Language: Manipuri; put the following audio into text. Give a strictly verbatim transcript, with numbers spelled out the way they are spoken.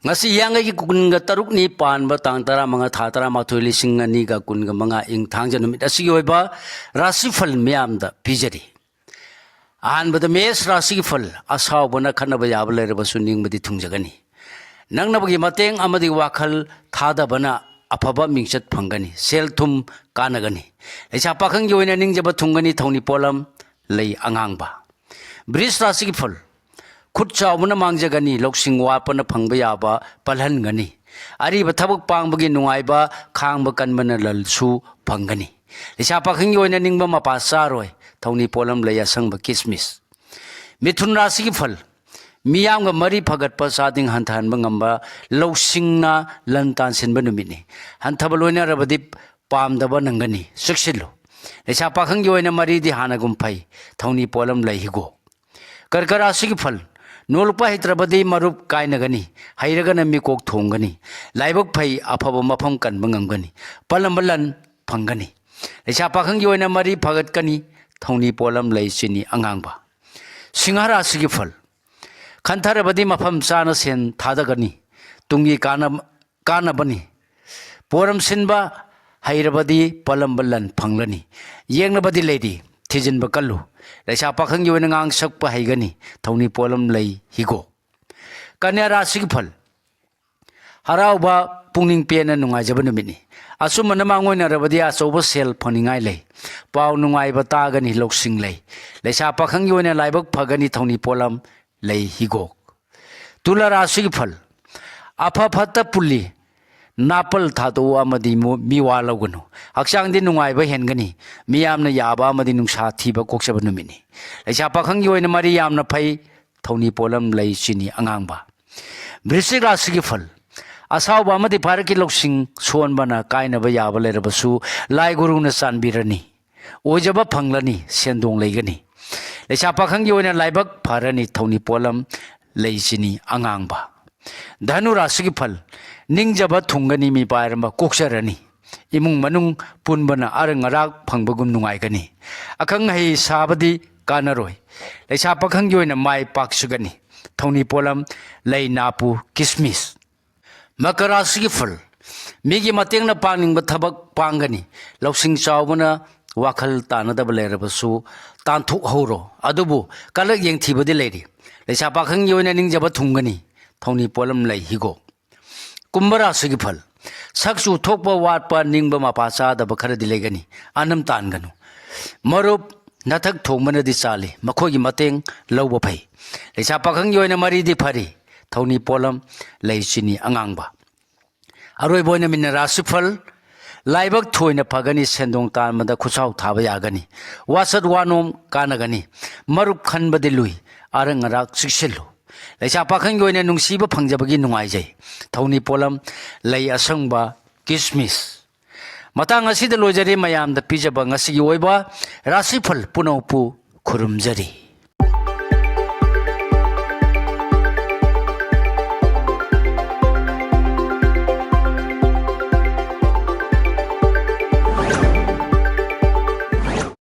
ꯉꯁꯤ ꯍꯤꯌꯥꯡꯒꯩꯒꯤ ꯀꯨꯟꯒ ꯇꯔꯨꯛꯅꯤ, ꯄꯥꯟꯕ ꯇꯥꯡ ꯇꯔꯥꯃꯉꯥ, ꯊꯥ ꯇꯔꯥꯃꯥꯊꯣꯏ, ꯂꯤꯁꯤꯡ ꯑꯅꯤꯒ ꯀꯨꯟꯒ ꯃꯉꯥ, ꯏꯪ ꯊꯥꯡꯖ ꯅꯨꯃꯤꯠ ꯑꯁꯤꯒꯤ ꯑꯣꯏꯕ ꯔꯥꯁꯤꯐꯜ ꯃꯤꯌꯥꯝꯗ ꯄꯤꯖꯔꯤ꯫ ꯑꯍꯥꯟꯕꯗ ꯃꯦꯁ ꯔꯥꯁꯤꯒꯤ ꯐꯜ, ꯑꯁꯥꯎꯕꯅ ꯈꯠꯅꯕ ꯌꯥꯕ ꯂꯩꯔꯕꯁꯨ ꯅꯤꯡꯕꯗꯤ ꯊꯨꯡꯖꯒꯅꯤ꯫ ꯅꯛꯅꯕꯒꯤ ꯃꯇꯦꯡ ꯑꯃꯗꯤ ꯋꯥꯈꯜ ꯊꯥꯗꯕꯅ ꯑꯐꯕ ꯃꯤꯡꯆꯠ ꯐꯪꯒꯅꯤ, ꯁꯦꯜ ꯊꯨꯝ ꯀꯥꯟꯅꯒꯅꯤ꯫ ꯂꯩꯁꯥ ꯄꯥꯈꯪꯒꯤ ꯑꯣꯏꯅ ꯅꯤꯡꯖꯕ ꯊꯨꯡꯒꯅꯤ, ꯊꯧꯅꯤ ꯄꯣꯠꯂꯝ ꯂꯩ ꯑꯉꯥꯡꯕ꯫ ꯕ꯭ꯔꯤꯖ ꯔꯥꯁꯤꯒꯤ ꯐꯜ, ꯈꯨꯠ ꯆꯥꯎꯕꯅ ꯃꯥꯡꯖꯒꯅꯤ, ꯂꯧꯁꯤꯡ ꯋꯥꯠꯄꯅ ꯐꯪꯕ ꯌꯥꯕ ꯄꯜꯍꯟꯒꯅꯤ꯫ ꯑꯔꯤꯕ ꯊꯕꯛ ꯄꯥꯡꯕꯒꯤ ꯅꯨꯡꯉꯥꯏꯕ, ꯈꯥꯡꯕ ꯀꯟꯕꯅ ꯂꯜꯁꯨ ꯐꯪꯒꯅꯤ꯫ ꯂꯩꯁꯥ ꯄꯥꯈꯪꯒꯤ ꯑꯣꯏꯅ ꯅꯤꯡꯕ ꯃꯄꯥ ꯆꯥꯔꯣꯏ, ꯊꯧꯅꯤ ꯄꯣꯠꯂꯝ ꯂꯩ ꯑꯁꯪꯕ ꯀꯤꯁꯃꯤꯁ꯫ ꯃꯤꯊꯨꯟ ꯔꯥꯁꯤꯒꯤ ꯐꯜ, ꯃꯤꯌꯥꯝꯒ ꯃꯔꯤ ꯐꯒꯠꯄ, ꯆꯥꯗꯤꯡ ꯍꯟꯊꯍꯟꯕ ꯉꯝꯕ, ꯂꯧꯁꯤꯡꯅ ꯂꯟ ꯇꯥꯟꯁꯤꯟꯕ ꯅꯨꯃꯤꯠꯅꯤ꯫ ꯍꯟꯊꯕ ꯂꯣꯏꯅꯔꯕꯗꯤ ꯄꯥꯝꯗꯕ ꯅꯪꯒꯅꯤ, ꯆꯦꯛꯁꯤꯜꯂꯨ꯫ ꯂꯩꯁꯥ ꯄꯥꯈꯪꯒꯤ ꯑꯣꯏꯅ ꯃꯔꯤꯗꯤ ꯍꯥꯟꯅꯒꯨꯝ ꯐꯩ, ꯊꯧꯅꯤ ꯄꯣꯠꯂꯝ ꯂꯩ ꯍꯤꯒꯣꯛ꯫ ꯀꯔꯀ ꯔꯥꯁꯤꯒꯤ ꯐꯜ, ꯅꯣꯂꯨꯛꯄ ꯍꯩꯇ꯭ꯔꯕꯗꯤ ꯃꯔꯨꯞ ꯀꯥꯏꯅꯒꯅꯤ, ꯍꯩꯔꯒꯅ ꯃꯤꯀꯣꯛ ꯊꯣꯡꯒꯅꯤ꯫ ꯂꯥꯏꯕꯛ ꯐꯩ, ꯑꯐꯕ ꯃꯐꯝ ꯀꯟꯕ ꯉꯝꯒꯅꯤ, ꯄꯜꯂꯝꯕ ꯂꯟ ꯐꯪꯒꯅꯤ꯫ ꯂꯩꯁꯥ ꯄꯥꯈꯪꯒꯤ ꯑꯣꯏꯅ ꯃꯔꯤ ꯐꯒꯠꯀꯅꯤ, ꯊꯧꯅꯤ ꯄꯣꯠꯂꯝ ꯂꯩ ꯆꯤꯅꯤ ꯑꯉꯥꯡꯕ꯫ ꯁꯤꯡꯍ ꯔꯥꯁꯤꯒꯤ ꯐꯜ, ꯈꯟꯊꯔꯕꯗꯤ ꯃꯐꯝ ꯆꯥꯅ ꯁꯦꯟ ꯊꯥꯗꯒꯅꯤ, ꯇꯨꯡꯒꯤ ꯀꯥꯟꯅ-, ꯀꯥꯟꯅꯕꯅꯤ꯫ ꯄꯣꯔꯝ ꯁꯤꯟꯕ ꯍꯩꯔꯕꯗꯤ ꯄꯜꯂꯝꯕ ꯂꯟ ꯐꯪꯂꯅꯤ꯫ ꯌꯦꯡꯅꯕꯗꯤ ꯂꯩꯔꯤ, ꯊꯤꯖꯤꯟꯕ ꯀꯜꯂꯨ꯫ ꯂꯩꯁꯥ ꯄꯥꯈꯪꯒꯤ ꯑꯣꯏꯅ ꯉꯥꯡ ꯁꯛꯄ ꯍꯩꯒꯅꯤ, ꯊꯧꯅꯤ ꯄꯣꯠꯂꯝ ꯂꯩ ꯍꯤꯒꯣꯛ꯫ ꯀꯟꯌꯥ ꯔꯥꯁꯤꯒꯤ ꯐꯜ, ꯍꯔꯥꯎꯕ, ꯄꯨꯛꯅꯤꯡ ꯄꯦꯟꯅ ꯅꯨꯡꯉꯥꯏꯖꯕ ꯅꯨꯃꯤꯠꯅꯤ꯫ ꯑꯆꯨꯝꯕꯅ ꯃꯥꯡꯑꯣꯏꯅꯔꯕꯗꯤ ꯑꯆꯧꯕ ꯁꯦꯜ ꯐꯪꯅꯤꯡꯉꯥꯏ ꯂꯩ꯫ ꯄꯥꯎ ꯅꯨꯡꯉꯥꯏꯕ ꯇꯥꯒꯅꯤ, ꯂꯧꯁꯤꯡ ꯂꯩ꯫ ꯂꯩꯁꯥ ꯄꯥꯈꯪꯒꯤ ꯑꯣꯏꯅ ꯂꯥꯏꯕꯛ ꯐꯒꯅꯤ, ꯊꯧꯅꯤ ꯄꯣꯠꯂꯝ ꯂꯩ ꯍꯤꯒꯣꯛ꯫ ꯇꯨꯂꯥ ꯔꯥꯁꯤꯒꯤ ꯐꯜ, ꯑꯐ ꯐꯠꯇ ꯄꯨꯜꯂꯤ, ꯅꯥꯄꯜ ꯊꯥꯗꯣꯛꯎ ꯑꯃꯗꯤ ꯃꯨ-, ꯃꯤꯋꯥ ꯂꯧꯒꯅꯨ꯫ ꯍꯛꯆꯥꯡꯗꯤ ꯅꯨꯡꯉꯥꯏꯕ ꯍꯦꯟꯒꯅꯤ, ꯃꯤꯌꯥꯝꯅ ꯌꯥꯕ ꯑꯃꯗꯤ ꯅꯨꯡꯁꯥ ꯊꯤꯕ ꯀꯣꯛꯆꯕ ꯅꯨꯃꯤꯠꯅꯤ꯫ ꯂꯩꯁꯥ ꯄꯥꯈꯪꯒꯤ ꯑꯣꯏꯅ ꯃꯔꯤ ꯌꯥꯝꯅ ꯐꯩ, ꯊꯧꯅꯤ ꯄꯣꯠꯂꯝ ꯂꯩ ꯆꯤꯅꯤ ꯑꯉꯥꯡꯕ꯫ ꯕ꯭ꯔꯤꯁꯤꯛ ꯔꯥꯁꯤꯒꯤ ꯐꯜ, ꯑꯁꯥꯎꯕ ꯑꯃꯗꯤ ꯚꯥꯔꯠꯀꯤ ꯂꯧꯁꯤꯡ ꯁꯣꯟꯕꯅ ꯀꯥꯏꯅꯕ ꯌꯥꯕ ꯂꯩꯔꯕꯁꯨ ꯂꯥꯏ ꯒꯨꯔꯨꯅ ꯆꯥꯟꯕꯤꯔꯅꯤ꯫ ꯑꯣꯏꯖꯕ ꯐꯪꯂꯅꯤ, ꯁꯦꯟꯗꯣꯡ ꯂꯩꯒꯅꯤ꯫ ꯂꯩꯁꯥ ꯄꯥꯈꯪꯒꯤ ꯑꯣꯏꯅ ꯂꯥꯏꯕꯛ ꯐꯔꯅꯤ, ꯊꯧꯅꯤ ꯄꯣꯠꯂꯝ ꯂꯩ ꯆꯤꯅꯤ ꯑꯉꯥꯡꯕ꯫ ꯙꯅꯨ ꯔꯥꯁꯤꯒꯤ ꯐꯜ, ꯅꯤꯡꯖꯕ ꯊꯨꯡꯒꯅꯤ, ꯃꯤꯄꯥꯏꯔꯝꯕ ꯀꯣꯛꯆꯔꯅꯤ꯫ ꯏꯃꯨꯡ ꯃꯅꯨꯡ ꯄꯨꯟꯕꯅ ꯑꯔꯪ ꯑꯔꯥꯛ ꯐꯪꯕꯒꯨꯝ ꯅꯨꯡꯉꯥꯏꯒꯅꯤ꯫ ꯑꯈꯪ ꯑꯍꯩ ꯁꯥꯕꯗꯤ ꯀꯥꯟꯅꯔꯣꯏ꯫ ꯂꯩꯁꯥ ꯄꯥꯈꯪꯒꯤ ꯑꯣꯏꯅ ꯃꯥꯏ ꯄꯥꯛꯆꯒꯅꯤ꯫ ꯊꯧꯅꯤ ꯄꯣꯠꯂꯝ ꯂꯩ ꯅꯥꯄꯨ ꯀꯤꯁꯃꯤꯁ꯫ ꯃꯀꯔ ꯔꯥꯁꯤꯒꯤ ꯐꯜ꯫ ꯃꯤꯒꯤ ꯃꯇꯦꯡꯅ ꯄꯥꯡꯅꯤꯡꯕ ꯊꯕꯛ ꯄꯥꯡꯒꯅꯤ꯫ ꯂꯧꯁꯤꯡ ꯆꯥꯎꯕꯅ ꯋꯥꯈꯜ ꯇꯥꯅꯗꯕ ꯂꯩꯔꯕꯁꯨ ꯇꯥꯟꯊꯣꯛꯍꯧꯔꯣ꯫ ꯑꯗꯨꯕꯨ ꯀꯂꯛ ꯌꯦꯡꯊꯤꯕꯗꯤ ꯂꯩꯔꯤ꯫ ꯂꯩꯁꯥ ꯄꯥꯈꯪꯒꯤ ꯑꯣꯏꯅ ꯅꯤꯡꯖꯕ ꯊꯨꯡꯒꯅꯤ꯫ ꯊꯧꯅꯤ ꯄꯣꯠꯂꯝ ꯂꯩ ꯍꯤꯒꯣꯛ꯫ ꯀꯨꯝꯚ ꯔꯥꯁꯤꯒꯤ ꯐꯜ꯫ ꯁꯛꯆꯨ ꯊꯣꯛꯄ ꯋꯥꯠꯄ, ꯅꯤꯡꯕ ꯃꯄꯥ ꯆꯥꯗꯕ ꯈꯔꯗꯤ ꯂꯩꯒꯅꯤ꯫ ꯑꯅꯝ ꯇꯥꯟꯒꯅꯨ꯫ ꯃꯔꯨꯞ ꯅꯊꯛ ꯊꯣꯡꯕꯅꯗꯤ ꯆꯥꯜꯂꯤ꯫ ꯃꯈꯣꯏꯒꯤ ꯃꯇꯦꯡ ꯂꯧꯕ ꯐꯩ꯫ ꯂꯩꯁꯥ ꯄꯥꯈꯪꯒꯤ ꯑꯣꯏꯅ ꯃꯔꯤꯗꯤ ꯐꯔꯤ꯫ ꯊꯧꯅꯤ ꯄꯣꯠꯂꯝ ꯂꯩ ꯆꯤꯅꯤ ꯑꯉꯥꯡꯕ꯫ ꯑꯔꯣꯏꯕ ꯑꯣꯏꯅ ꯃꯤꯅ ꯔꯥꯁꯤꯐꯜ꯫ ꯂꯥꯏꯕꯛ ꯊꯣꯏꯅ ꯐꯒꯅꯤ꯫ ꯁꯦꯟꯗꯣꯡ ꯇꯥꯟꯕꯗ ꯈꯨꯠꯁꯥꯎ ꯊꯥꯕ ꯌꯥꯒꯅꯤ꯫ ꯋꯥꯆꯠ ꯋꯥꯅꯣꯝ ꯀꯥꯟꯅꯒꯅꯤ꯫ ꯃꯔꯨꯞ ꯈꯟꯕꯗꯤ ꯂꯨꯏ꯫ ꯑꯔꯪ ꯑꯔꯥꯛ ꯆꯤꯛꯁꯤꯜꯂꯨ꯫ ꯂꯩꯁꯥ ꯄꯥꯈꯪꯒꯤ ꯑꯣꯏꯅ ꯅꯨꯡꯁꯤꯕ ꯐꯪꯖꯕꯒꯤ ꯅꯨꯡꯉꯥꯏꯖꯩ꯫ ꯊꯧꯅꯤ ꯄꯣꯠꯂꯝ ꯂꯩ ꯑꯁꯪꯕ, ꯀꯤꯁꯃꯤꯁ꯫ ꯃꯇꯥꯡ ꯑꯁꯤꯗ ꯂꯣꯏꯖꯔꯦ꯫ ꯃꯌꯥꯝꯗ ꯄꯤꯖꯕ ꯉꯁꯤꯒꯤ ꯑꯣꯏꯕ ꯔꯥꯁꯤꯐꯜ ꯄꯨꯝꯅꯃꯛꯄꯨ ꯈꯨꯔꯨꯝꯖꯔꯤ꯫